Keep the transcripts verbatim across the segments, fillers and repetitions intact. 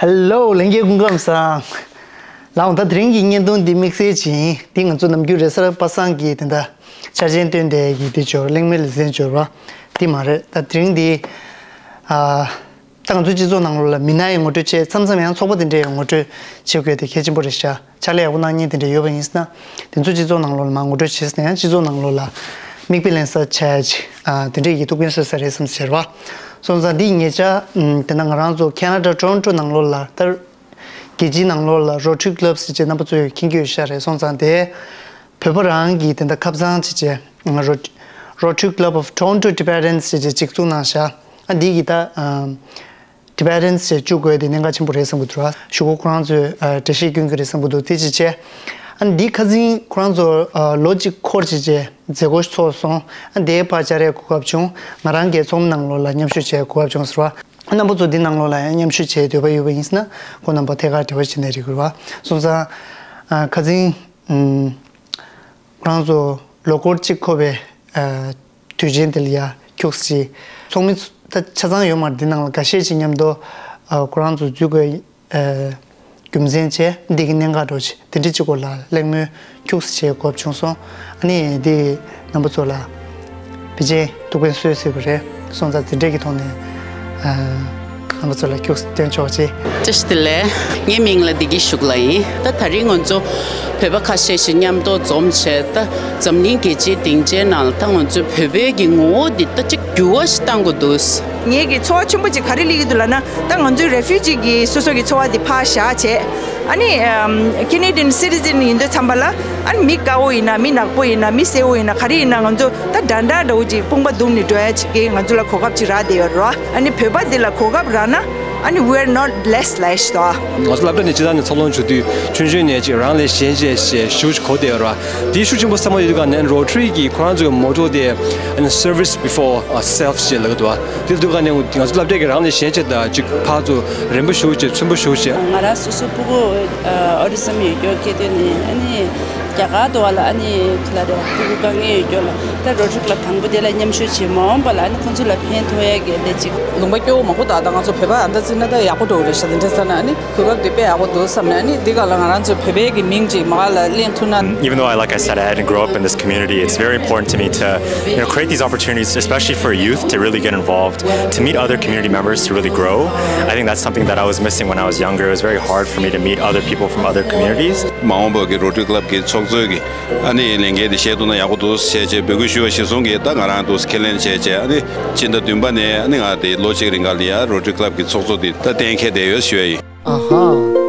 ཧེ་ལོ། ལྷན་རྒྱས་སྐུ་ཁམས་བཟང་། ལགས་འོང་། ད་དེ་རིང་གི་བརྙན་ཐུང་འདི་དམིགས་བསལ་ཅིག་ཡིན། འདི་ང་ཚོ་ནམ་རྒྱུན་རེས་གཟའ་པ་སངས་ཀྱི་དེ་འདྲ་འཆར་ཅན་སྟོན་བསྡད་ཀྱི་དེ་ཅོག་གླེང་མོལ་ལེ་ཚན་ཅོག་ར་འདི་མ་རེད། ད་དེ་རིང་འདི་ཨ། ད་ང་ཚོའི་སྤྱི་ཚོགས་ནང་ལོགས་ལ་མི་སྣ་ཡང་ངོ་སྤྲོད་བྱས། མཚམས་མཚམས་ཡང་ཚོགས་པ་དེ་འདྲས་ཡང་ངོ་སྤྲོད་བྱེད་དགོས་དེ་གལ་ཆེན་པོ་རེད་ཤག་ཕྱག་ལས་ཡག་པོ་གནང་མཁན་དེ་འདྲས་ཡོད་པ་ཡིན་ན། དེ་ཚོ་སྤྱི་ཚོགས་ནང་ལོགས་ལ་མར་ངོ་སྤྲོད་བྱས་ཟིན་ན་ཡང་སྤྱི་ཚོགས་ནང་ལོགས་ལ་མིག་དཔེ་ལེན་ས་བྱས་ཅིག་ཨ། དེ་འདྲས་ཀྱི་ཐུགས་ཕན་གསོས་ས་རེད་བསམ་ཟེར་བ། སོང་ཙང་འདི་ཉེ་ཆར་ཨམ། དེ་ན་ང་རང་ཚོ་ཁེ་ན་ཌ་ཊོ་རོན་ཊོ་ནང་ལོགས་ལ་ད་རྒྱལ་སྤྱིའི་ནང་ལོགས་ལ་Rotary Club ཟེར་བྱས་རྣམ་པ་ཚོས་མཁྱེན་གྱི་ཡོད་ཤག་རེད། སོང་ཙང་དེ་བོད་པ་རང་གི་དེ་འདྲ་ཁ་བཟང་བྱས་བྱས་Rot- Rotary Club of Toronto Tibetans ཟེར་བྱས་ཅིག་བཙུགས་གནང་ཤག་ཨ། འདི་གི་ད་ཨམ། Tibetans ཟེར་བཅུག་དགོས་དེ་གནད་འགག་ཆེན་པོ་རེད་བསམ་གྱི་འདུག་ར། གཞུག་གུ་ཁོ་རང་ཚོས་ཨ། འགྲེལ་བཤད་སྐྱོན་གྱི་རེད་བསམ་གྱི་འདུག་དེ་ཅི་བྱས། ཨ། འདི་ཁ་སང་ཁོ་རང་ཚོ་ཨ། ལོ་གཅིག་འཁོར་བྱས་བྱས་མཛད་སྒོ་ཚོགས་སོང་། ཨ། དེའི་བར་བཅར་ཡས་གོ་སྐབས་བྱུང་། ང་རང་གི་ཚོགས་མི་ནང་ལོགས་ལ་མཉམ་ཞུགས་བྱས་གོ་སྐབས་བྱུང་ཟེར་བ། རྣམ་པ་ཚོ་འདི་ནང་ལོགས་ལ་ཡང་མཉམ་ཞུགས་བྱས་འདོད་པ་ཡོད་པ་ཡིན་ན་ཁོང་རྣམ་པ་ཐད་ཀར་འབྲེལ་བ་བྱས་ནས་རེད་དགོས་ར། སོང་ཙང་ཨ། ཁ་སང་ཨ། ཁོ་རང་ཚོ་ལོ་འཁོར་གཅིག་འཁོར་བའི་ཨ། དུས་ཆེན་དེ་ལ་ཡ་ཁྱུག་ཙམ་ཅིག་ཚོགས་མི་ཚོ་ད་ཆ་ཚང་ཡོད་མ་རེད། འདི་ནང་ལ་འགའ་ཤས་ཅིག་མཉམ་དུ་ཨ། ཁོ་རང་ཚོ་འཛུལ་དགོས་ཨ། རྒྱུ་མཚན་བྱས་འདི་གི་གནད་འགག་འགྲོ་ཆེ་དེ་འདྲ་ཅིག་སྐོར་ལ་གླེང་མོལ་ཁྱུག་ཙམ་བྱེད་དགོས་བྱུང་སོང་། ཨ་ནི་འདི་རྣམ་པ་ཚོ་ལ་ཕལ་ཆེར་ཐུགས་ཕན་གསོས་སྲིད་པ་རེད། སོང་ཙང་དེ་འདྲས་ཀྱི་ཐོག་ནས་ཨ། རྣམ་པ་ཚོ་ལ་ཁྱུག་ཙམ་སྟོན་ཆོག་ཅེས། བཀྲ་ཤིས་བདེ་ལེགས། ངའི་མིང་ལ་བདེ་སྐྱིད་ཤུགས་ལ་ཡིན། ད་ད་རིང་ང་ཚོ་བོད་པ་ཁ་ཤས་ཤིག་མཉམ་དུ་འཛོམས་བྱས། ད་འཛམ་གླིང་རྒྱལ་སྤྱིའི་སྡིངས་ཆའི་ནང་ལ་ད་ང་ཚོའི་བོད་པའི་གི་ངོ་བོ་འདི་ད་ཅིག་འགྱུར་བ་ཞིག་གཏང་དགོས་འདུག་ངས་ཀྱི་ཚོར་བ་ཆེན་པོ་ཅིག་ག་རེ་སླེབས་ཀྱི་འདུག་ལབ་ན། ད་ང་ཚོའི་རེ་ཕུ་ཇི་གི་སོ་སོ་གི་འཚོ་བ་འདི་ཕར་བཞག་བྱས། ཨ་ནི་ཨམ། Canadian citizen ཡིན་དུས་ཙམ་པ་ལ་ཨ་ནི་མི་དཀར་པོ་ཡིན་ན་མི་ནག་པོ་ཡིན་ན་མི་སེར་པོ་ཡིན་ན་ག་རེ་ཡིན་ན་ང་ཚོ་ད་འདྲ་འདྲ་འདྲ་བོ་ཅིག་དཔུང་པ་བསྡུམས་ནས་འགྲོ་ཡ་ཅིག་གི་ང་ཚོ་ལ་གོ་སྐབས་ཅིག་རག་བསྡད་ཡོད་རེད་བ། ཨ་ནི་བོད་པ་འདི་ལ་གོ་སྐབས་རག་ན་ཨ་ནི་we are not less ལབ་ཤི་ཏོ། ང་ཚོ་སློབ་གྲྭ་ནས་སྤྱི་བཏང་ནས་འཚར་ལོངས་བྱུང་དུས་ཆུང་ཆུང་ནས་ཅིག་རང་ལས་གཞན་གཅེས་ཞེས་ཞེ་པོ་ཅིག་གོ་བསྡད་ཡོད་རེད་བ། དེའི་ཤུགས་ཆེན་པོ་ཚང་མ་ཡོད་དུས་ག་ནས་Rotary གི་ཁོ་རང་ཚོའི་མོ་ཊོ་དེ་ཨ་ནི་service before self ཞེས་ལབ་ཀྱི་འདུག་བ། དེ་འདུག་ག་ནས་ང་ཚོ་སློབ་གྲྭ་གི་རང་ལས་གཞན་གཅེས་དང་ཅིག་ཕར་ཚུར་རན་པོ་ཞེ་པོ་ཅིག་མཚོན་པོ་ཞེ་པོ་ཅིག་ང་རང་སོ་སོ་ཕྲུ་གུ་ཨོ་ཊི་ཟམ་ཡོད་རྒྱུ་སྐྱེས་དུས་ནས་ཨ་ནི་རྒྱ་གར་དུ་བ་ལ་ཨ་ནི་ཁི་ལ་རེ་ཕྲུ་གུ་དཀའ་ངལ་ཡོད་རྒྱུ་ལ་ད་Rotary Club དང་པོ་དེ་ལ་མཉམ་ཞུགས་བྱེད་མ་འོངས་པ་ལ་ཨ་ནི་ཁོང་ཚོ་ལ་ཕན་ཐོགས་ཡ་གི་ལས་ཅིག་ལུང་པ་སྐྱོ་བོ་མང་པོ་དང་ད་ང་ཚོ་བོད་པ་ཨ་འདྲ་བརྩིས་ན་ད་ཡག་པོ་འགྲོ་གི་རེད་ཤག་དེ་འདྲ་ས་ན་ཨ་ནི། གོ་སྐབས་འདི་དཔེ་ཡག་པོ་འདུག་བསམ་ནས་ཨ་ནི་འདི་ག་ལ་ང་རང་ཚོའི་བོད་པའི་གི་མིང་ཅིག་མ་ག་ལ་གླེང་ཐུབ་ན། Even though I, like I said, I didn't grow up in this community, it's very important to me to, you know, create these opportunities, especially for youth, to really get involved, to meet other community members, to really grow. I think that's something that I was missing when I was younger. It was very hard for me to meet other people from other communities. མ་འོངས་པ་གི་Rotary Club གི་ཚོགས་གཙོའི་གི་ཨ་ནི་ལས་འགན་དེ་བཞེས་ཐུབ་ན་ཡག་པོ་འདུག་ཟེར་བྱས་འབོད་སྐུལ་ཞུ་བ་གཞིར་བཟུང་གི་ད་ང་རང་འདུག་ཁས་ལེན་བྱས་བྱས་ཨ་ནི་སྤྱི་ཟླ་བདུན་པ་ནས་ཨ་ནི་ང་དེ་ལོ་གཅིག་རིང་ག་ལ་ཡ་Rotary Club གི་ཚོགས་གཙོ་དེ་ད་གཏན་འཁེལ་བསྡད་ཡོད་ཞུ་ཡ་ཡིན། ཨ་ཧ།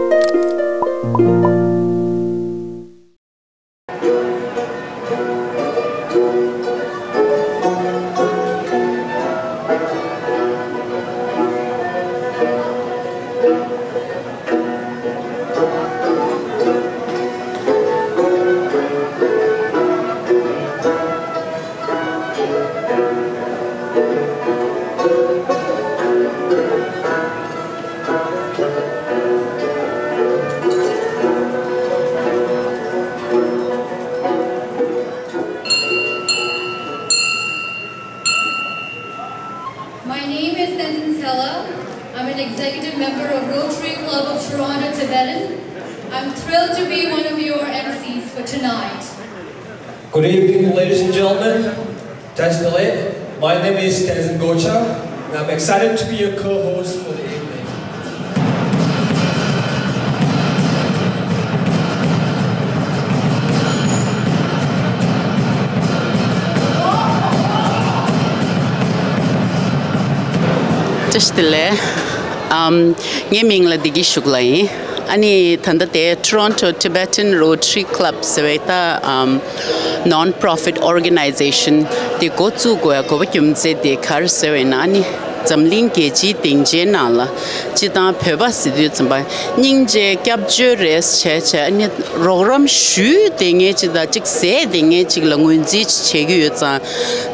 My name is Tenzin Tsela. I'm an executive member of Rotary Club of Toronto Tibetan. I'm thrilled to be one of your M Cs for tonight. Good evening, ladies and gentlemen. Thanks, Billy. My name is Tenzin Gocha, and I'm excited to be your co-host for the evening. བཀྲ་ཤིས་བདེ་ལེགས། ཨམ། ངའི་མིང་ལ་བདེ་སྐྱིད་ཤུགས་ལ་ཡིན། ཨ་ནི་ད་ལྟ་དེ་Toronto Tibetan Rotary Club ཟེར་བའི་ད་ཨམ། Non-profit organization དེ་འགོ་བཙུགས་དགོས་ཡ་དགོས་པ་རྒྱུ་མཚན་དེ་ག་རེ་ཟེར་བས་ན། ཨ་ནི་འཛམ་གླིང་རྒྱལ་སྤྱིའི་སྡིངས་ཆའི་ནང་ལ་སྤྱི་བཏང་བོད་པ་ཟེར་དུས་ཙམ་པ་སྙིང་རྗེ་སྐྱབས་བཅོལ་རེད་བྱས་བྱས། ཨ་ནི་རོགས་རམ་ཞུས་བསྡད་མཁན་ཅིག་དང་ཅིག་ཟས་བསྡད་མཁན་ཅིག་ལ་ངོས་འཛིན་ཅིག་བྱེད་ཀྱི་ཡོད་ཙང་།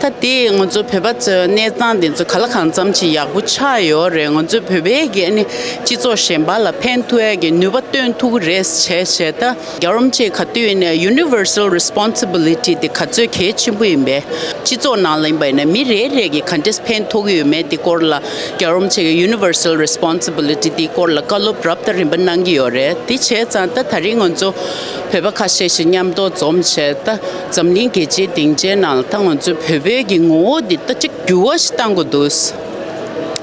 ད་དེ་ང་ཚོ་བོད་པ་ཚོའི་གནས་སྟངས་དེ་ཚོ་ག་ལ་གང་འཚམ་ཅིག་ཡག་པོ་ཆགས་ཡོད་རེད། ང་ཚོའི་བོད་པའི་གི་ཨ་ནི་སྤྱི་ཚོགས་གཞན་པ་ལ་ཕན་ཐོགས་ཡ་གི་ནུས་པ་བཏོན་ཐུབ་ཀྱི་རེད་བྱས་བྱས། ད་རྒྱལ་བ་རིན་པོ་ཆེས་ག་དུས་ཡིན་ནའི་Universal Responsibility དེ་ག་ཚོད་གལ་ཆེན་པོ་ཡིན་པས། སྤྱི་ཚོགས་ནང་ལ་ཡིན་པ་ཡིན་ན་མི་རེ་རེ་གིས་ག་འདྲས་ཕན་ཐོགས་ཀྱི་ཡོད་མེད་དེ་སྐོར་ལ་རྒྱལ་བ་རིན་པོ་ཆེ་གི་universal responsibility དེའི་སྐོར་ལ་བཀའ་སློབ་རབ་དང་རིམ་པ་གནང་གི་ཡོད་རེད། དེ་བྱས་ཙང་ད་ད་རིང་ང་ཚོ་བོད་པ་ཁ་ཤས་ཤིག་མཉམ་དུ་འཛོམས་བྱས། ད་འཛམ་གླིང་རྒྱལ་སྤྱིའི་སྡིངས་ཆའི་ནང་ལ་ད་ང་ཚོའི་བོད་པའི་གི་ངོ་བོ་འདི་ད་ཅིག་འགྱུར་བ་ཞིག་བཏང་དགོས་འདུག་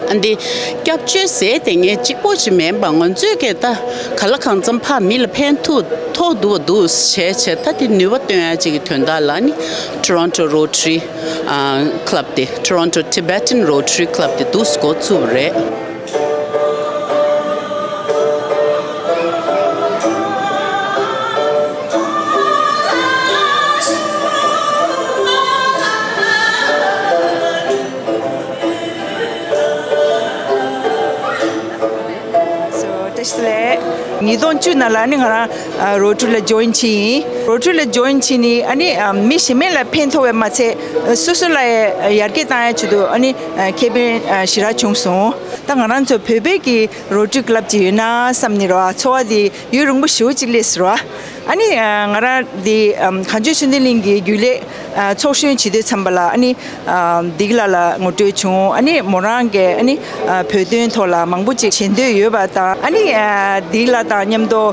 ཨ་འདི་སྐྱབས་བཅོལ་ཟེར་དེ་ངས་གཅིག་པོ་ཞིག་མིན་པ། ང་ཚོས་གི་ད་ག་ལ་གང་འཚམ་ཕར་མི་ལ་ཕན་ཐོགས་ཐོགས་འདུག་བ་འདུག་བྱས་བྱས། ད་དེ་ནུས་པ་བཏོན་ཡ་ཅིག་གི་དོན་དག་ལ་ནི་Toronto Rotary ཨ་Club དེ། Toronto Tibetan Rotary Club དེ་འདུག་སེ་འགོ་བཙུགས་པ་རེད། So, བཀྲ་ཤིས་བདེ་ལེགས། ཉིས་སྟོང་བཅུ་ནང་ལ་ནི་ང་རང་ཨ་Rotary ལ་join བྱས་ཡིན། Rotary ལ་join བྱས་ནི་ཨ་ནི་ཨ་མི་གཞན་མ་ལ་ཕན་ཐོགས་པ་མ་ཚད་སོ་སོ་ལ་ཡར་རྒྱས་བཏང་ཡ་ཆེད་དུ་ཨ་ནི་ཨ་ཁེ་ཕན་ཨ་ཞེ་དྲག་བྱུང་སོང་། ད་ང་རང་ཚོ་བོད་པའི་གི་Rotary Club ཅིག་ཡོད་ན་བསམ་ནི་རེད་བ། ཚོར་བ་དེ་ཡུན་རིང་པོ་ཞེ་པོ་ཅིག་སླེབས་སོང་རེད་བ། ཨ་ནི་ཨ་ང་རང་འདི་ཨམ་གངས་ལྗོངས་ཆོས་ལྡན་གླིང་གི་རྒྱུན་ལས་ཨ་ཚོགས་གཞོན་བྱེད་དུས་ཙམ་པ་ལ་ཨ་ནི་ཨ་བདེ་སྐྱིད་ལགས་ལ་ངོ་སྤྲོད་བྱུང་། ཨ་ནི་མོ་རང་གིས་ཨ་ནི་ཨ་བོད་དོན་ཐོག་ལ་མང་པོ་ཅིག་བྱེད་འདོད་ཡོད་པ་དང་། ཨ་ནི་ཨ་བདེ་སྐྱིད་ལགས་དང་མཉམ་དུ་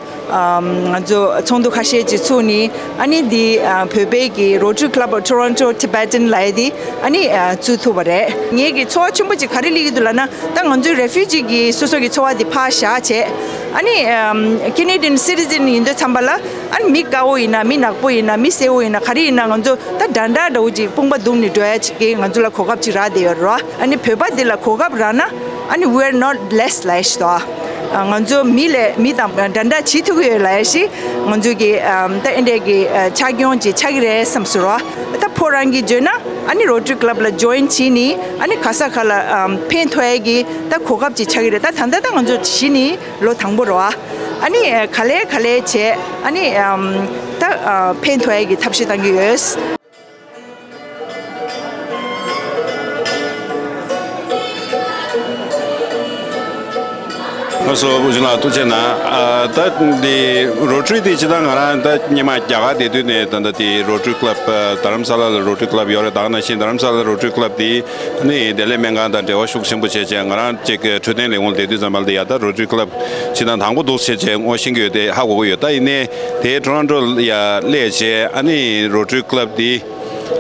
ཨམ་ང་ཚོ་ཚོགས་འདུ་ཁ་ཤས་ཅིག་ཚུགས་ནི། ཨ་ནི་འདི་ཨ་བོད་པའི་གི་Rotary Club of Toronto Tibetan ལབ་ཡ་དེ་ཨ་ནི་ཨ་བཙུགས་ཐུབ་པ་རེད། ངེད་ཀྱི་ཚོར་བ་ཆེན་པོ་ཅིག་ག་རེ་སླེབས་ཀྱི་འདུག་ལབ་ན། ད་ང་ཚོའི་refugee གི་སོ་སོ་གི་ཚོར་བ་དེ་ཕར་བཞག་བྱས། ཨ་ནི་ཨམ་Canadian citizen ཡིན་དུས་ཙམ་པ་ལ་ཨ་ནི་མི་དཀར་པོ་ཡིན་ན་མི་ནག་པོ་ཡིན་ན་མི་སེར་པོ་ཡིན་ན་ག་རེ་ཡིན་ན་ང་ཚོ་ད་འདྲ་འདྲ་འདྲ་བོ་ཅིག་དཔུང་པ་བསྡུམས་ནས་འགྲོ་ཡ་ཅིག་གི་ང་ཚོ་ལ་གོ་སྐབས་ཅིག་རག་བསྡད་ཡོད་རེད་བ། ཨ་ནི་བོད་པ་འདི་ལ་གོ་སྐབས་རག་ན་ཨ་ནི་we are not less ལབ་ཡ་ཞིག་འདུག་ཨ་ང་ཚོ་མི་ལས་མི་དང་འདྲ་འདྲ་བྱེད་ཐུབ་ཀྱི་ཡོད་ལབ་ཡ་ཞིག་ང་ཚོ་གི་ཨམ་ད་ཨེ་འདྲས་ཀྱི་ཨ་ཆ་སྐྱོང་ཅིག་ཆགས་ཀྱི་རེད་བསམ་སོང་རེད་བ། ད་ཕོ་རང་གིས་བརྗོད་ན་ཨ་ནི་Rotary Club ལ་join བྱས་ནི་ཨ་ནི་ག་ས་ག་ལ་ཨམ་ཕན་ཐོགས་ཡ་གི་ད་གོ་སྐབས་ཅིག་ཆགས་ཀྱི་རེད། ད་ད་ལྟ་ད་ང་ཚོ་གཞི་ནི་ལོ་དང་པོ་རེད་བ། ཨ་ནི་ག་ལེ་ག་ལེ་བྱས་ཨ་ནི་ཨམ་ད་ཨ་ཕན་ཐོགས་ཡ་གི་ཐབས་ཤེས་བཏང་གི་ཡོད། ལགས་སོ། བུ་ཆུང་ལགས་ཐུགས་རྗེ་གནང་། ཨ་ད་འདི་Rotary དེ་ཇི་ལྟར་ང་རང་ད་སྔོན་མ་རྒྱ་གར་བསྡད་དུས་ནས་ད་ལྟ་དེ་Rotary Club ཨ་རྡ་རམ་ས་ལ་ལ་Rotary Club ཡོད་རེད། ད་ག་ནང་བཞིན་རྡ་རམ་ས་ལ་Rotary Club དེ་ནི་བདེ་ལེགས་སྨན་ཁང་དང་འབྲེལ་བ་ཤུགས་ཆེན་པོ་བྱས་བྱས། ང་རང་ཅིག་འཕྲོད་བསྟེན་ལས་ཁུངས་ལ་བསྡད་དུས་ཙམ་པ་ལ་ཡ་ད་Rotary Club ཇི་ལྟར་དང་པོ་འདུག་བྱས་བྱས་ངོ་ཤེས་ཀྱི་ཡོད་དེ་ཧ་གོ་གི་ཡོད། ད་ཡིན་ནའི་དེ་Toronto ལ་ཡ་སླེབས་བྱས་ཨ་ནི་Rotary Club དེ་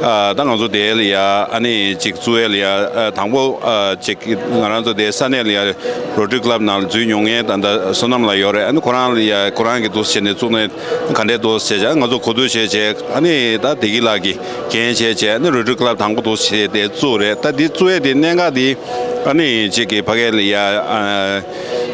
ཨ་ད་ང་ཚོ་དེ་ལ་ཡ་ཨ་ནི་ཅིག་བཙུགས་ཡས་ལ་ཡ་ཨ་དང་པོ་ཨ་ཅིག་ང་རང་ཚོ་དེ་ས་གནས་ལ་ཡ་Rotary Club ནང་ལ་འཛུལ་མྱོང་མཁན་ད་ལྟ་བསོད་ནམས་ལགས་ཡོད་རེད། ཨ་ནི་ཁོ་རང་ལ་ཡ་ཁོ་རང་གིས་འདུག་བྱས་ནས་བཙུགས་ནས་ག་འདྲས་འདུག་བྱས་བྱས་ང་ཚོ་གོ་བསྡུར་བྱས་བྱས་ཨ་ནི་ད་བདེ་སྐྱིད་ལགས་ཀྱིས་འགན་བྱས་བྱས་ཨ་ནི་Rotary Club དང་པོ་འདུག་བྱས་དེ་བཙུགས་རེད། ད་འདི་བཙུགས་ཡས་དེ་གནད་འགག་དེ་ཨ་ནི་ཅིག་གི་ཕ་གི་ལ་ཡ་ཨ་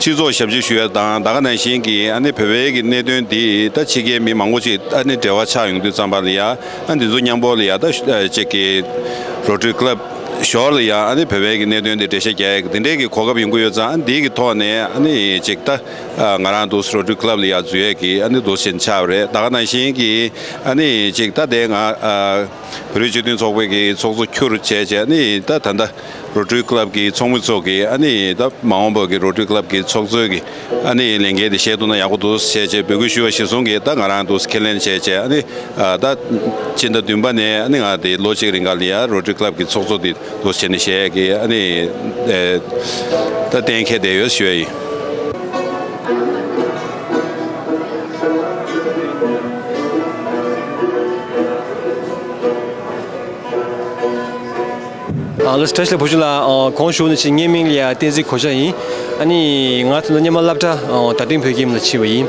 སྤྱི་ཚོགས་ཞབས་ཕྱི་ཞུ་ཡ་དང་ད་ག་ནང་བཞིན་གྱི་ཨ་ནི་བོད་པའི་གི་གནད་དོན་འདི་ད་ཕྱི་རྒྱལ་མི་མང་པོ་ཅིག་ཨ་ནི་འབྲེལ་བ་ཆགས་ཡོང་དུས་ཙམ་པ་ལ་ཡ་ཨ་འདི་ཚོ་མཉམ་པོ་ལ་ཡ་ད་ཨ་ཅིག་གི་Rotary Club ཞོར་ལ་ཡ་ཨ་ནི་བོད་པའི་གི་གནད་དོན་འདི་འགྲེལ་བཤད་རྒྱག་ཡ་གི་འདི་འདྲའི་གི་གོ་སྐབས་ཡོང་གི་ཡོད་ཙང་ཨ་འདི་གི་ཐོག་ནས་ཨ་ནི་ཅིག་ད་ཨ་ང་རང་འདུག་Rotary Club ལ་ཡ་འཛུལ་ཡས་གི་ཨ་ནི་འདུག་བྱས་ནས་ཆགས་པ་རེད། ད་ག་ནང་བཞིན་གྱི་ཨ་ནི་ཅིག་ད་དེ་ང་ཨ་བོད་རིགས་སྤྱི་མཐུན་ཚོགས་པའི་གི་ཚོགས་གཙོ་ཁྱུར་བྱས་བྱས་ཨ་ནི་ད་ད་ལྟ་Rotary Club གི་ཚོགས་མི་ཚོ་གིས་ཨ་ནི་ད་མ་འོངས་པ་གི་Rotary Club གི་ཚོགས་གཙོའི་གི་ཨ་ནི་ལས་འགན་དེ་བཞེས་ཐུབ་ན་ཡག་པོ་འདུག་ཟེར་བྱས་འབོད་སྐུལ་ཞུ་བ་གཞིར་བཟུང་གིས་ད་ང་རང་འདུག་ཁས་ལེན་བྱས་བྱས་ཨ་ནི་ཨ་ད་སྤྱི་ཟླ་བདུན་པ་ནས་ཨ་ནི་ང་དེ་ལོ་གཅིག་རིང་ག་ལ་ཡ་Rotary Club གི་ཚོགས་གཙོ་དེ་འདུག་བྱས་ནས་བཞེས་ཡས་གི་ཨ་ནི་ཨེ་ད་གཏན་འཁེལ་བསྡད་ཡོད་ཞུ་ཡ་ཡིན། ཨ་ལགས་བཀྲ་ཤིས་བདེ་ལེགས་བུ་ཆུང་ལགས། ཨ་གོང་ཞུས་ནང་བཞིན་ངའི་མིང་ལ་ཡ་བསྟན་འཛིན་གོ་ཆ་ཡིན། ཨ་ནི་ང་ད་ལྟ་སྔོན་མ་སློབ་གྲྭ་ཨ་རྡ་སྟེང་བོད་ཁྱིམ་ལ་ཕྱིན་པ་ཡིན།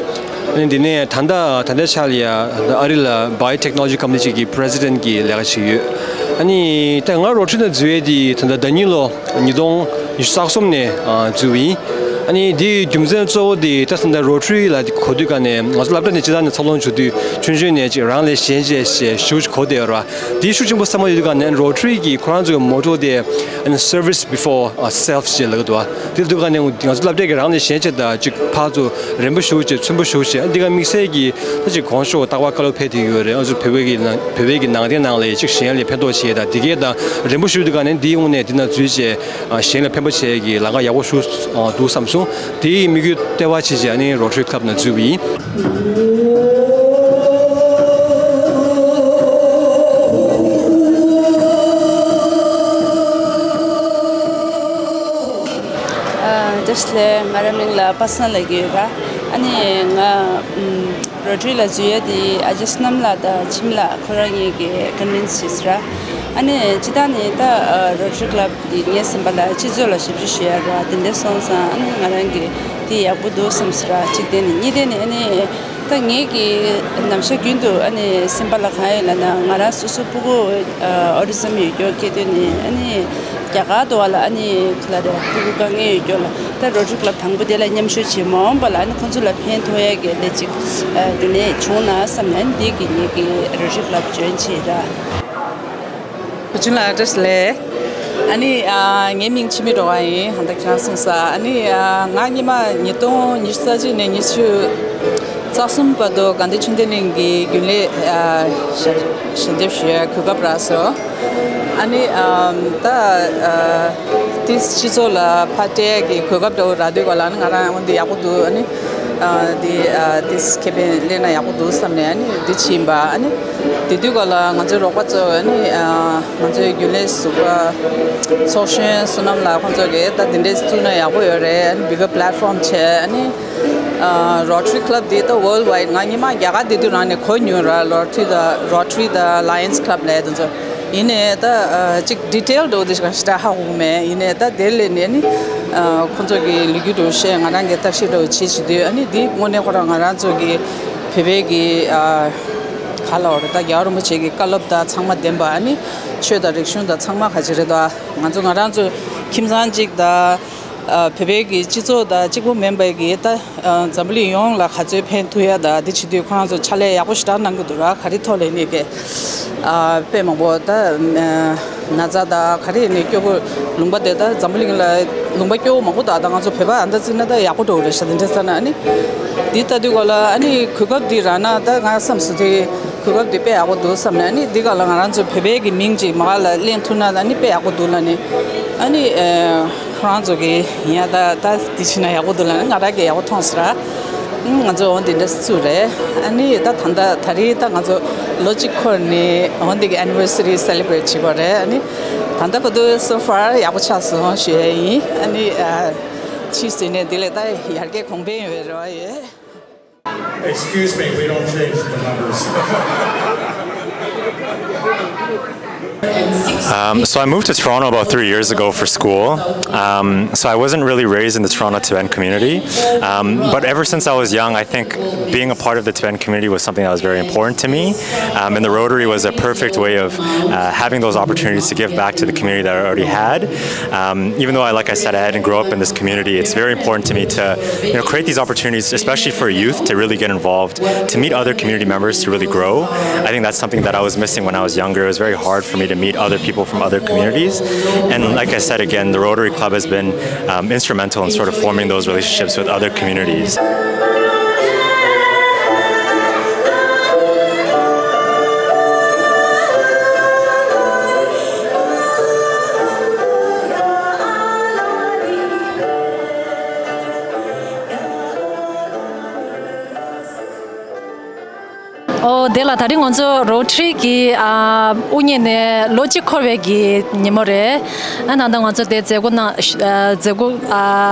ཨ་ནི་འདི་ནས་ད་ལྟ་ད་ལྟའི་ཆ་ལ་ཡ་ཨ་རི་ལ་Biotechnology Company ཅིག་གི་President གི་ལས་ཀ་བྱེད་ཀྱི་ཡོད། ཨ་ནི་ད་ང་Rotary ནང་འཛུལ་ཡས་དེ་ད་ལྟ་ཟླ་ཉིན་ལོ་ཉིས་སྟོང་ཉི་ཤུ་རྩ་གསུམ་ནས་ཨ་འཛུལ་བ་ཡིན། ཨ་ནི་དེའི་རྒྱུ་མཚན་གཙོ་བོ་དེ་ད་ད་ལྟ་Rotary ལ་གོ་དུས་ག་ནས་ང་ཚོ་སློབ་གྲྭ་ནས་སྤྱིར་བཏང་ནས་འཚར་ལོངས་བྱུང་དུས་ཆུང་ཆུང་ནས་ཅིག་རང་ལས་གཞན་གཅེས་ཞེས་ཞེ་པོ་ཅིག་གོ་བསྡད་ཡོད་རེད་བ། དེའི་ཤུགས་ཆེན་པོ་ཚང་མ་ཡོད་དུས་ག་ནས་Rotary གི་ཁོ་རང་ཚོའི་motto དེ་ཨ་ནི་Service Before Self ཞེས་ལབ་ཀྱི་འདུག་བ། དེ་ལབ་དུས་ག་ནས་ང་ཚོ་སློབ་གྲྭ་གི་རང་ལས་གཞན་གཅེས་དང་ཅིག་ཕར་ཚུར་རན་པོ་ཞེ་པོ་ཅིག་མཚོན་པོ་ཞེ་པོ་ཅིག་ཨ་འདི་ག་དམིགས་བསལ་གྱི་ད་ཅིག་གོང་ཞུས་རྟག་པར་བཀའ་སློབ་ཕེབས་བསྡད་ཡོད་རེད། ང་ཚོ་བོད་པའི་གི་ནང་བོད་པའི་གི་ནང་བསྟན་ནང་ལ་ཅིག་གཞན་ལ་ཕན་ཐོགས་བྱེད་ཡས་དང་དེ་གས་དང་རན་པོ་ཞེ་པོ་དུས་ག་ནས་འདིའི་དབང་ནས་འདི་ན་འཛུལ་བྱས། ཨ་གཞན་ལ་ཕན་པ་བྱེད་ཡས་ཀྱི་ལམ་ཁ་ཡག་པོ་ཞིག་ཨ་འདུག་བསམ་སོང་། དེའི་དམིགས་ཡུལ་ལྟེ་བ་བྱས་བྱས་ཨ་ནི་Rotary Club ནང་འཛུལ་བ་ཡིན། ལགས། ང་རང་མིང་ལ་པ་སངས་ལབ་ཀྱི་ཡོད་ར། ཨ་ནི་ང་ཨམ་རོ་ཊ་རི་ལ་འཛུལ་ཡ་དེ་ཨ་ཅག་བསོད་ནམས་ལགས་དང་ཁྱིམ་ལགས་ཁོ་རང་གཉིས་ཀྱིས་ཀོན་ཝིན་སི་བྱས་སོང་ར། ཨ་ནི་སྤྱིར་བཏང་ནི་ད་ཨ་རོ་ཊ་རི་ཀླབ་དེ་ངའི་སེམས་པ་ལ་སྤྱི་ཚོགས་ལ་ཞབས་ཞུ་ཞུ་ཡ་ར་དེ་འདྲ་སོང་ཙང་ཨ་ནི་ང་རང་གིས་དེ་ཡག་པོ་འདུག་བསམ་སོང་ར། གཅིག་བལྟས་ནས་གཉིས་བལྟས་ནས་ཨ་ནི། ད་ངེད་ཀྱི་ནམ་ཞག་རྒྱུན་དུ་ཨ་ནི་སེམས་པ་ལ་གང་ཡོད་ལབ་ན་ང་རང་སོ་སོ་སྤུ་གུ་ཨ་ཨོ་ཊི་ཛམ་ཡོད་རྒྱུ་སྐྱེས་དུས་ནས་ཨ་ནི་རྒྱ་གར་དུ་བ་ལ་ཨ་ནི་ག་ལ་རེད་སྤུ་གུ་དཀའ་ངལ་ཡོད་རྒྱུ་ལ་ད་རོ་ཊ་རི་ཀླབ་དང་པོ་དེ་ལ་མཉམ་ཞུགས་བྱེད་མ་འོངས་པ་ལ་ཨ་ནི་ཁོང་ཚོ་ལ་ཕན་ཐོགས་ཡ་གི་ལས་ཅིག་ཨ་དེ་ནས་བྱུང་ན་བསམ་ནས་ཨ་ནི་འདི་གི་ངེད་ཀྱི་རོ་ཊ་རི་ཀླབ་ཇོ་ཡིན་བྱས་ར། བུ་ཆུང་ལགས་བཀྲ་ཤིས་བདེ་ལེགས། ཨ་ནི་ཨ་ངའི་མིང་འཆི་མེད་སྒྲོལ་དཀར་ཡིན། ཧང་ད་ཁྱེད་རང་གསུངས་ས། ཨ་ནི་ཨ་ང་སྔོན་མ་ཉིས་སྟོང་ཉི་ཤུ་རྩ་གཅིག་ནས་ཉི་ཤུ་རྩ་གསུམ་བར་དུ་དགའ་ལྡན་ཆོས་ལྡན་གླིང་གི་རྒྱུན་ལས་ཨ་ཞལ་ཞལ་འདེབས་ཞུ་ཡ་གོ་སྐབས་རག་སོང་། ཨ་ནི་ཨ་ད་ཨ་དེ་སྤྱི་ཚོགས་ལ་ཕར་སྤྲད་ཡ་གི་གོ་སྐབས་འདྲ་བོ་རག་དུས་ག་ལ་ཨ་ནི་ང་རང་འོ་འདི་ཡག་པོ་འདུག་ཨ་ནི་ཨ་འདི་ཨ་དེ་ཁེ་ཕན་ལེན་ན་ཡག་པོ་འདུག་བསམ་ནས་ཨ་ནི་འདི་ཕྱིན་པ། ཨ་ནི་དེ་དུས་ག་ལ་ང་ཚོའི་རོགས་པ་ཚོ་ཨ་ནི་ཨ་ང་ཚོའི་རྒྱུན་ལས་ཟུར་པ་ཚོགས་གཞོན་བསོད་ནམས་ལགས་ཁོང་ཚོ་གིས་ད་དེ་འདྲས་བཙུགས་ན་ཡག་པོ་ཡོད་རེད། ཨ་ནི་bigger platform བྱས། ཨ་ནི་ཨ་Rotary Club འདི་ད་worldwide ང་སྔོན་མ་རྒྱ་གར་བསྡད་དུས་རང་ནས་གོ་མྱོང་ར། Rotary དང་Rotary དང་Lions Club ལབ་དེ་ཚོ། ཡིན་ནའི་ད་ཨ་གཅིག་detail འདྲ་བོ་དེ་ཞིག་ཞེ་དྲག་ཧ་གོ་གི་མེད། ཡིན་ནའི་ད་དེ་ལས་ནས་ནི་ཨ་ཁོང་ཚོ་གི་ལོ་རྒྱུས་འདྲ་བོ་བཤད། ང་རང་གིས་བརྟག་ཞིབ་འདྲ་བོ་བྱེད་བྱེད་དུས་ཨ་ནི་འདི་དངོས་གནས་ཁོ་རང་ང་རང་ཚོ་གི་བོད་པའི་གི་ཨ་ག་ལབ་དགོས་རེད། ད་རྒྱལ་བ་རིན་པོ་ཆེ་གི་བཀའ་སློབ་དང་ཚང་མ་ལྡན་པ། ཨ་ནི་ཆོས་དང་རིག་གཞུང་དང་ཚང་མ་ག་ཅི་རེད། ད་ང་ཚོ་ང་རང་ཚོ་ཁྱིམ་ཚང་གཅིག་དང་ཨ་བོད་པའི་གི་སྤྱི་ཚོགས་དང་གཅིག་པོ་མིན་པའི་གི་ད་ཨ་འཛམ་བུ་གླིང་ཡོངས་ལ་ག་ཚོད་ཕན་ཐོགས་ཡ་ད་འདི་བྱེད་དུས་ཁོ་རང་ཚོ་ཕྱག་ལས་ཡག་པོ་ཞེ་དྲག་གནང་གི་འདུག་ར། ག་རེ་ཐོག་ལས་ནས་ཀྱི་ཨ་དཔེ་མང་པོ་ད་ཨ་ན་ཚ་ད་ག་རེ་ནས་སྐྱོ་པོ་ལུང་པ་དེ་ད་འཛམ་བུ་གླིང་ལ་ལུང་པ་སྐྱོ་པོ་མང་པོ་ད་ད་ང་ཚོ་བོད་པ་ཨ་ད་བརྩིས་ན་ད་ཡག་པོ་འགྲོ་གི་རེད་ཤག་དེ་འདྲ་ས་ན་ཨ་ནི་འདི་ལྟ་དུས་ག་ལ་ཨ་ནི་གོ་སྐབས་འདི་རག་ན་ད་ང་བསམ་སོང་དེ་གོ་སྐབས་འདི་དཔེ་ཡག་པོ་འདུག་བསམ་ནས། ཨ་ནི་འདི་ག་ལ་ང་རང་ཚོ་བོད་པའི་གི་མིང་ཅིག་མ་ག་ལ་གླེང་ཐུབ་ན་ད་ཨ་ནི་དཔེ་ཡག་པོ་འདུག་ལབ་ནས། ཨ་ནི་ཨ། ཁོ་རང་ཚོ་གིས་ཡིན་ཡ་ད་ད་འདི་བྱས་ན་ཡག་པོ་འདུག་ལབ་ནས་ང་རང་གིས་ཡག་པོ་མཐོང་སོང་ར། ཨ་ང་ཚོ་འོ་འདི་འདྲ་བཙུགས་རེད། ཨ་ནི་ད་ད་ལྟ་ད་རེས་ད་ང་ཚོ་ལོ་གཅིག་འཁོར་ནས་འོ་འདི་གི་anniversary celebrate བྱེད་དགོས་རེད། ཨ་ནི་ད་ལྟ་བར་དུ་so far ཡག་པོ་ཆགས་སོང་ཞུ་ཡ་ཡིན། ཨ་ནི་ཨ་ཕྱིས་སུ་ནས་འདི་ལས་ད་ཡར་རྒྱས་གོང་འཕེལ་ཡོང་བའི་རེ་བ་ཡོད། Excuse me, we don't change the numbers. Um, so I moved to Toronto about three years ago for school. Um, so I wasn't really raised in the Toronto Tibetan community. Um, but ever since I was young, I think being a part of the Tibetan community was something that was very important to me. Um, and the Rotary was a perfect way of uh, having those opportunities to give back to the community that I already had. Um, even though, I, like I said, I didn't grow up in this community, it's very important to me to, you know, create these opportunities, especially for youth, to really get involved, to meet other community members, to really grow. I think that's something that I was missing when I was younger. It was very hard for me to meet other people from other communities. And like I said, again, the Rotary Club has been um, instrumental in sort of forming those relationships with other communities. ཨོ་དེ་ལ་ད་རིང་ང་ཚོ་Rotary གི་ཨ་དབུ་བརྙེས་ནས་ལོ་གཅིག་འཁོར་བའི་གི་ཉིན་མོ་རེད། ཨ་ད་ལྟ་ང་ཚོ་དེ་མཛད་སྒོ་གནང་ཨ་མཛད་སྒོ་ཨ་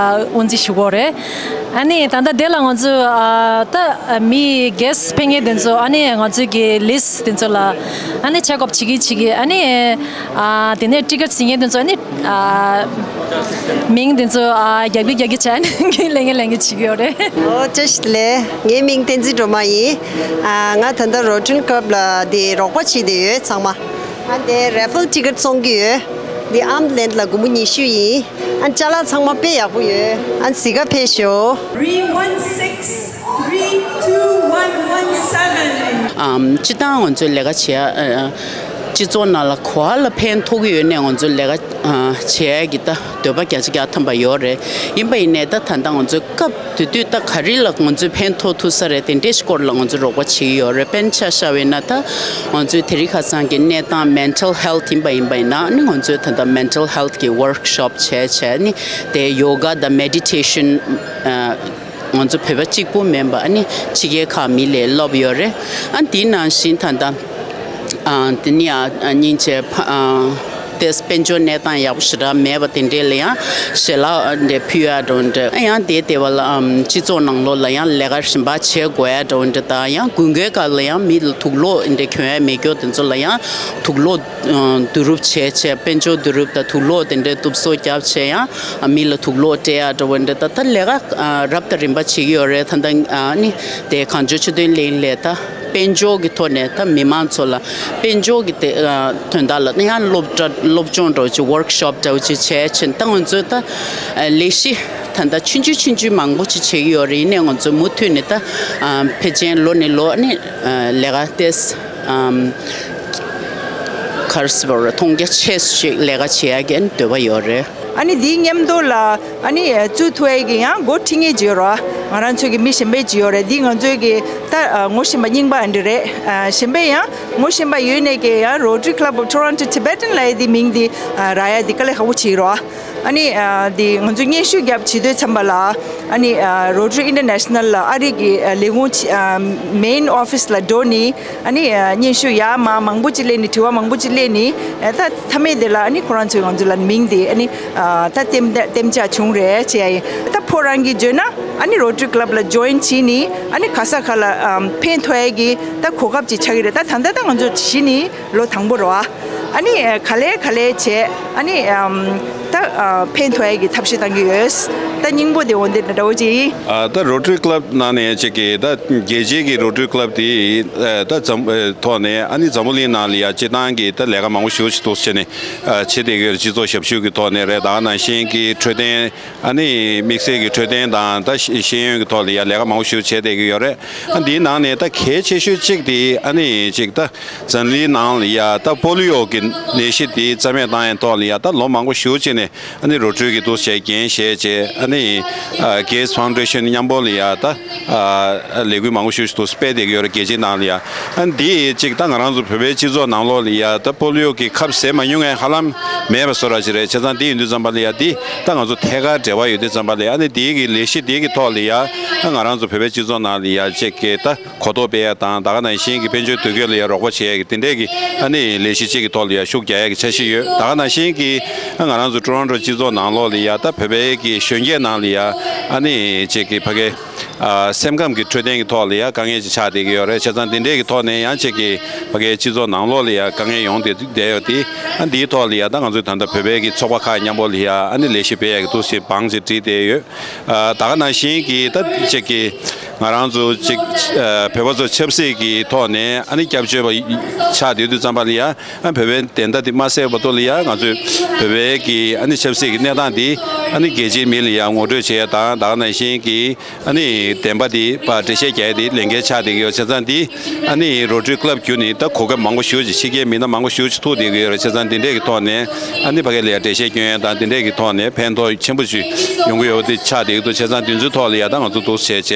དབུ་འཛུགས་ཞུ་གི་ཡོད་རེད། ཨ་ནི་ད་ལྟ་དེ་ལ་ང་ཚོ་ཨ་ད་མི་guest ཕེབས་མཁན་དེ་ཚོ་ཨ་ནི་ང་ཚོའི་གི་list དེ་ཚོ་ལ་ཨ་ནི་check up བྱེད་ཀྱི་བྱེད་ཀྱི་ཨ་ནི་ཨ་དེ་ནས་ticket བྱེད་མཁན་དེ་ཚོ་ཨ་ནི་ཨ་མིང་དེ་ཚོ་ཨ་རྒྱག་གི་རྒྱག་གི་བྱས་ཨ་ནི་ལེན་གི་ལེན་གི་བྱེད་ཀྱི་ཡོད་རེད། ཨོ་བཀྲ་ཤིས་བདེ་ལེགས། ངའི་མིང་བསྟན་འཛིན་སྒྲོལ་མ་ཡིན། ཨ་ང་ད་ལྟ་Rotary Club ལ་དེ་རོགས་པ་བྱེད་བསྡད་ཡོད་ཚང་མ། ཨ་དེ་raffle ticket བཙོང་གི་ཡོད། འདི་arm length ལ་སྒོར་མོ་ཉི་ཤུ་ཡིན། ཨ་ཅ་ལག་ཚང་མ་དཔེ་ཡག་པོ་ཡོད། ཨ་གཟིགས་ག་ཕེབས་ཤོག Three one six three two one one seven. ཨམ་སྤྱིར་བཏང་ང་ཚོའི་ལས་ཀ་བྱེད་ཡ་ཨ་སྤྱི་ཚོགས་ནང་ལ་ག་པར་ལ་ཕན་ཐོགས་ཀྱི་ཡོད་ནས་ང་ཚོའི་ལས་ཀ་ཨ་བྱེད་ཡ་གི་ད་འདོད་པ་བརྒྱ་ཆ་བརྒྱ་ཐམ་པ་ཡོད་རེད། ཡིན་པ་ཡིན་ནའི་ད་ད་ལྟ་ང་ཚོའི་སྐབས་དེ་དུས་ད་ག་རེ་ལ་ང་ཚོས་ཕན་ཐོགས་ཐུབ་ས་རེད། དེ་འདྲའི་སྐོར་ལ་ང་ཚོས་རོགས་པ་བྱེད་ཀྱི་ཡོད་རེད། དཔེར་ན་ཆ་བཞག་པ་ཡིན་ན་ད་ང་ཚོའི་དེ་རིང་ཁ་སང་གི་གནས་སྟངས་mental health ཡིན་པ་ཡིན་པ་ཡིན་ན་ཨ་ནི་ང་ཚོས་ད་ལྟ་mental health གི་workshop བྱས་བྱས་ཨ་ནི་དེ་yoga དང་meditation ཨ་ང་ཚོ་བོད་པ་གཅིག་པུ་མིན་པ་ཨ་ནི་ཕྱི་རྒྱལ་ཁག་མི་ལ་སློབ་ཡོད་རེད། ཨ་དེ་ནང་བཞིན་ད་ལྟ་ཨ་དེ་ནི་ཨ་སྙིང་རྗེ་ཕ་ཨ་ ཏེས་དཔལ་འབྱོར་གནས་སྟངས་ཡག་པོ་ཞེ་དྲག་མེད་པ་དེ་འདྲས་ལ་ཡང་ཞལ་ལག་འདྲ་ཕུལ་ཡ་འདྲ་བོ་འདྲ། ཡང་དེའི་སྟེང་ལ་ཨམ་སྤྱི་ཚོགས་ནང་ལོགས་ལ་ཡང་ལས་ཀ་གཞན་པ་བྱེད་དགོས་ཡ་འདྲ་བོ་འདྲ་དང་། ཡང་དགུན་ཁའི་སྐབས་ལ་ཡང་མི་ལ་དུག་ལོག་འདྲ་གྱོན་ཡ་མེད་མཁན་དེ་ཚོ་ལ་ཡང་དུག་ལོག་བསྡུ་རུབ་བྱས་བྱས། དཔལ་འབྱོར་བསྡུ་རུབ་དང་དུག་ལོག་དེ་འདྲའི་གཏུབ་བཟོ་བརྒྱབ་བྱས། ཡང་མི་ལ་དུག་ལོག་སྤྲད་ཡ་འདྲ་བོ་འདྲ་ད་ལྟ་ལས་ཀ་རབ་དང་རིམ་པ་བྱེད་ཀྱི་ཡོད་རེད། ད་ལྟ་ཨ་ནི་དེ་གངས་ལྗོངས་ཆོས་དོན་གླིང་ལས་ད། དཔལ་འབྱོར་གྱི་ཐོག་ནས་ད་མི་མང་ཚོ་ལ་དཔལ་འབྱོར་གྱི་དེ་ཨ་དོན་དག་ལ་ཡང་སློབ་གྲྭ་སློབ་སྦྱོང་འདྲ་བོ་ཅིག་ཝོརྐ་ཤོབ་འདྲ་བོ་ཅིག་བྱས་ཕྱིན། ད་ང་ཚོས་ད་ཨ་ལས་གཞི་ད་ལྟ་ཆུང་ཆུང་ཆུང་ཆུང་མང་པོ་ཅིག་བྱེད་ཀྱི་ཡོད་རེད། ཡིན་ནའི་ང་ཚོས་མུ་མཐུད་ནས་ད་ཨ་ཕལ་ཆེར་ལོ་ནས་ལོ་ཨ་ནི་ཨ་ལས་ཀ་ཏེས་ཨམ་ག་རེ་ཟེར་བ་རེད། མཐོང་རྒྱ་ཆེ་ཞིག་ལས་ཀ་བྱེད་ཡ་གི་འདོད་པ་ཡོད་རེད། ཨ་ནི་དེའི་མཉམ་དུ་ལ་ཨ་ནི་བཙུགས་ཐུབ་ཡས་ཀྱི་ཡང་འགོ་ཁྲིད་མཁན་ཅིག་ཡོད་རེད། ང་རང་ཚོའི་གི་མི་གཞན་པ་ཅིག་ཡོད་རེད། འདི་ང་ཚོའི་གི་ད་ངོ་ཤེས་པ་རྙིང་པ་འདི་རེད། གཞན་པ་ཡང་ངོ་ཤེས་པ་ཡོད་ནས་ཀྱི་ཡང་Rotary Club of Toronto Tibetan ལབ་ཡས་འདི་མིང་འདི་རག་ཡས་འདི་དཀའ་ལས་ཁག་པོ་ཅིག་རེད། ཨ་ནི་འདི་ང་ཚོ་སྙན་ཞུ་བརྒྱབ་བྱེད་དུས་ཙམ་པ་ལ་ཨ་ནི་Rotary International ལ་ཨ་རི་གི་ལས་ཁུངས་main office ལ་འགྲོ་ནི། ཨ་ནི་སྙན་ཞུ་ཡར་མར་མང་པོ་ཅིག་སླེབས་ནི། དྲི་བ་མང་པོ་ཅིག་སླེབས་ནི། ད་མཐའ་མའི་དེ་ལ་ཨ་ནི་ཁོ་རང་ཚོས་ང་ཚོ་ལ་མིང་དེ་ཨ་ནི་ད་གཏན་གཏན་འཇགས་བྱུང་རེད་ཅེས་ཡ་ཡིན། ད་ཕོ་རང་གིས་བརྗོད་ན་ཨ་ནི་Rotary Club ལ་join བྱས་ནི་ཨ་ནི་ག་ས་ག་ལ་ཕན་ཐོགས་ཡ་གི་ད་གོ་སྐབས་ཅིག་ཆགས་ཀྱི་རེད། ད་ད་ལྟ་ད་ང་ཚོ་གཞི་ནི་ལོ་དང་པོ་རེད་བ། ཨ་ནི་ག་ལེ་ག་ལེ་བྱས་ཨ་ནི་ད་ཕན་ཐོགས་ཡ་གི་ཐབས་ཤེས་གཏང་གི་ཡོད། ད་སྙིང་པོ་དེ་འོ་འདི་འདྲ་བོ་ཅིག་ཡིན། ད་Rotary Club ནང་ནས་ཅིག་གི་ད་རྒྱལ་སྤྱིའི་གི་Rotary Club དེ་ད་འཛམ་ཐོག་ནས་ཨ་ནི་འཛམ་བུ་གླིང་ནང་ལ་ཡ་སྤྱི་བཏང་གི་ད་ལས་ཀ་མང་པོ་ཞེ་པོ་ཅིག་འདུག་བྱས་ནས་བྱེད་བསྡད་ཀྱི་ཡོད་རེད། སྤྱི་ཚོགས་ཞབས་ཞུ་གི་ཐོག་ནས་རེད། ད་ག་ནང་བཞིན་གི་འཕྲོད་བསྟེན་ཨ་ནི་དམིགས་བསལ་གྱི་འཕྲོད་བསྟེན་དང་ད་ཤེས་ཤེས་ཡོན་གྱི་ཐོག་ལ་ཡ་ལས་ཀ་མང་པོ་ཞེ་པོ་བྱས་བསྡད་ཀྱི་ཡོད་རེད། ཨ་འདིའི་ནང་ནས་ད་གལ་ཆེ་ཤོས་གཅིག་དེ་ཨ་ནི་ཅིག་ད་འཛམ་གླིང་ནང་ལ་ཡ་ད་པོ་ལི་ཡོ་གི་ནད་གཞི་དེ་རྩ་མེད་བཏང་ཡའི་ཐོག་ལ་ཡ་ད་ལོ་མང་པོ་ཞེ་པོ་ཅིག་ནས་ཨ་ནི་Rotary གི་འདུག་བྱས་འགན་བཞེས་བྱས་ཨ་ནི་Gates Foundation མཉམ་པོ་ལ་ཡ་ད་ལས་འགུལ་མང་པོ་ཞེ་པོ་ཞིག་འདུག་སྤེལ་བསྡད་ཀྱི་ཡོད་རེད། རྒྱལ་སྤྱིའི་ནང་ལ་ཡ། ཨ་ནི་འདི་གཅིག་ད་ང་རང་ཚོ་བོད་པའི་སྤྱི་ཚོགས་ནང་ལོགས་ལ་ཡ་ད་པོ་ལི་ཡོ་གི་ཁབ་བཟས་མ་མྱོང་མཁན་ཧ་ལམ་མེད་པ་བཟོ་འདྲ་ཞིག་རེད། བྱས་ཙང་འདི་ཡིན་དུས་ཙམ་པ་ལ་ཡ་འདི་ད་ང་ཚོ་ཐད་ཀར་འབྲེལ་བ་ཡོད་དུས་ཙམ་པ་ལ་ཡ་ཨ་ནི་འདི་གི་ལས་གཞི་འདི་གི་ཐོག་ལ་ཡ་ད་ང་རང་ཚོ་བོད་པའི་སྤྱི་ཚོགས་ནང་ལ་ཡ་གཅིག་གི་ད་གོ་རྟོགས་སྤེལ་ཡ་དང་ད་ག་ནང་བཞིན་གྱི་དཔལ་འབྱོར་དུས་སྐབས་ལ་ཡ་རོགས་པ་བྱེད་ཡ་གི་དེ་འདྲས་ཀྱི་ཨ་ནི་ལས་གཞི་གཅིག་གི་ཐོག་ལ་ཡ་ཤུགས་རྒྱག་ཡ་གི་འཆར་གཞི་ཡོད། ད་ག་ནང་བཞིན་གྱི་ང་རང་ཚོ་ཊོ་རོན་ཊོ་སྤྱི་ཚོགས་ནང་ལོགས་ལ་ཡ་ད་བོད་པའི་གི་གཞོན་སྐྱེས་ནང་ལ་ཡ་ཨ་ནི་གཅིག་གི་ཕ་གི་ཨ་སེམས་ཁམས་ཀྱི་འཕྲོད་བསྟེན་གྱི་ཐོག་ལ་ཡ་དཀའ་ངལ་ཅིག་ཆགས་བསྡད་ཀྱི་ཡོད་རེད། བྱས་ཙང་དེ་འདྲས་ཀྱི་ཐོག་ནས་ཡང་གཅིག་གི་ཕ་གི་སྤྱི་ཚོགས་ནང་ལོགས་ལ་ཡ་དཀའ་ངལ་ཡོང་བསྡད་བསྡད་ཡོད་དེ་ཨ་འདིའི་ཐོག་ལ་ཡ་ད་ང་ཚོས་ད་ལྟ་བོད་པའི་གི་ཚོགས་པ་ཁག་མཉམ་པོ་ལ་ཡ་ཨ་ནི་ལས་གཞི་སྤེལ་ཡ་གི་འདུག་ཅེས་བང་ཅིག་བསྒྲིགས་བསྡད་ཡོད། ཨ་ད་ག་ནང་བཞིན་གྱི་ད་ཅིག་གི་ང་རང་ཚོ་ཅིག་ཨ་བོད་པ་ཚོ་ཆབ་སྲིད་ཀྱི་ཐོག་ནས་ཨ་ནི་སྐྱབས་བཅོལ་བ་ཆགས་བསྡད་དུས་ཙམ་པ་ལ་ཡ་ཨ་བོད་པའི་བདེན་མཐའ་དེ་མ་གསལ་བར་དུ་ལ་ཡ་ང་ཚོས་བོད་པའི་གི་ཨ་ནི་ཆབ་སྲིད་ཀྱི་གནས་སྟངས་དེ་ཨ་ནི་རྒྱལ་སྤྱིའི་མི་ལ་ཡ་ངོ་སྤྲོད་བྱེད་ཡ་དང་ད་ག་ནང་བཞིན་གྱི་ཨ་ནི་བདེན་པ་དེ་ཕར་འགྲེལ་བཤད་རྒྱག་ཡ་དེ་ལས་འགན་ཆགས་བསྡད་ཀྱི་ཡོད། བྱས་ཙང་དེ་ཨ་ནི་Rotary Club བརྒྱུད་ནས་ད་གོ་སྐབས་མང་པོ་ཞེ་པོ་ཅིག་ཕྱི་རྒྱལ་མི་སྣ་མང་པོ་ཞེ་པོ་ཅིག་ཐུག་བསྡད་ཀྱི་ཡོད་རེད། བྱས་ཙང་དེ་འདྲས་ཀྱི་ཐོག་ནས་ཨ་ནི་ཕ་གི་ལ་ཡ་འགྲེལ་བཤད་སྐྱོན་ཡ་དང་དེ་འདྲས་ཀྱི་ཐོག་ནས་ཕན་ཐོགས་ཆེན་པོ་ཅིག་ཡོང་གི་ཡོད་པ་དེ་ཆགས་བསྡད་ཀྱི་འདུག་བྱས་ཙང་དེ་ཚོའི་ཐོག་ལ་ཡ་ད་ང་ཚོ་འདུག་བྱས་བྱས་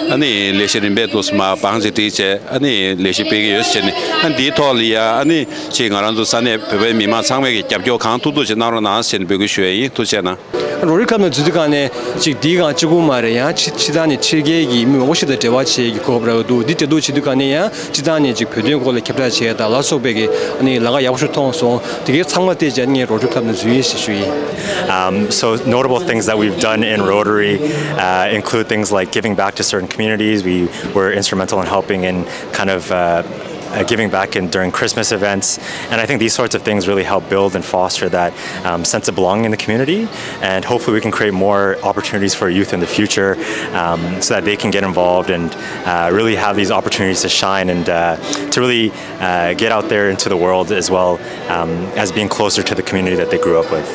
ཨ་ནི་ལས་གཞི་རིམ་པས་འདུག་མ་བང་ཅིག་བསྒྲིགས་བྱས་ཨ་ནི་ལས་གཞི་སྤེལ་གྱི་ཡོད་ཟེར་ནས་ཨ་འདིའི་ཐོག་ལ་ཡ་ཨ་ནི་ཅིག་ང་རང་ཚོ་ས་གནས་བོད་པའི་མི་མང་ཚང་མས་ཀྱི་རྒྱབ་སྐྱོར་གང་ཐུབ་ཐུབ་ཅིག་གནང་རོགས་གནང་ཟེར་ནས་འབོད་སྐུལ་ཞུ་ཡ་ཡིན། ཐུགས་རྗེ་གནང་། Rotary Club ནང་འཛུལ་དུས་གང་ནས་ཅིག་འདི་གང་གཅིག་པུ་མ་རེད། ཡང་ཕྱི་ཕྱི་ཐང་ནས་ཕྱི་རྒྱལ་གྱི་མི་མང་པོ་ཞིག་དང་འབྲེལ་བ་བྱེད་ཀྱི་གོ་སྐབས་རག་གི་འདུག་འདི་འབྲེལ་གཏུག་བྱེད་དུས་གང་ནས་ཡང་ཕྱི་ཐང་ནས་ཅིག་བོད་དོན་སྐོར་ལ་ཁྱབ་བསྒྲགས་བྱེད་ཡ་དང་ལ་སོགས་པའི་གི་ཨ་ནི་ལམ་ཁ་ཡག་པོ་ཞིག་མཐོང་སོང་། དེ་གའི་ཚང་མ་བལྟས་བྱས་ངས་Rotary Club ནང་འཛུལ་ཡིན་ཞེས་ཞུ་ཡིན། Um, so notable things that we've done in Rotary uh, include things like giving back to certain communities. We were instrumental in helping in kind of uh, uh, giving back in during Christmas events. And I think these sorts of things really help build and foster that um, sense of belonging in the community. And hopefully, we can create more opportunities for youth in the future um, so that they can get involved and uh, really have these opportunities to shine and uh, to really uh, get out there into the world as well um, as being closer to the community that they grew up with.